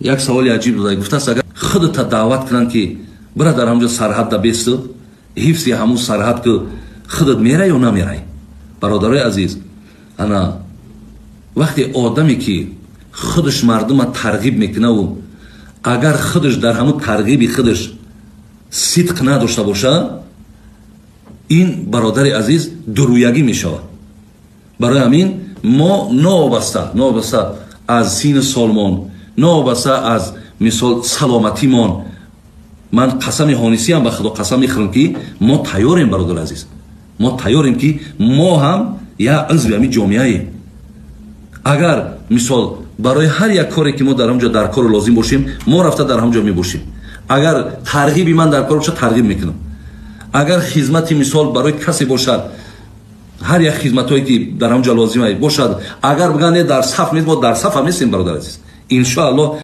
Як саволи аҷиб дода гуфтааст: агар худата даъват кунанд, ки бира, дар ҳамҷо сарҳадда бесту, ҳифзи ҳамун сарҳад ки, худат мерай ё намерай? Бародарои азиз, ана вақте одаме ки худаш мардума тарғиб мекунаву агар худаш дар ҳамун тарғиби худаш сидқ надошта бошад, ин, бародари азиз, дуруягӣ мешавад. Барои ҳамин мо новобаста аз сину солмон, новобаста аз, мисол, саломатимон, ман қасами ҳонисиам, ба Худо қасам мехӯрам, ки мо тайёрем. Бародари азиз, мо тайёрем, ки мо ҳам як узви ҳамин ҷомеаем. Агар, мисол, барои ҳар як коре ки мо дар ҳамҷо дар кору лозим бошем, мо рафта дар ҳамҷо мебошем. Агар тарғиби ман дар кор бошад, тарғиб мекунам. Агар хизмати, мисол, барои касе бошад, ҳар як хизматҳое ки дар ҳамҷо лозим бошад, агар бигӯянд, дар саф нест, мо дар саф ҳам нестем, бародар азиз, иншоаллоҳ.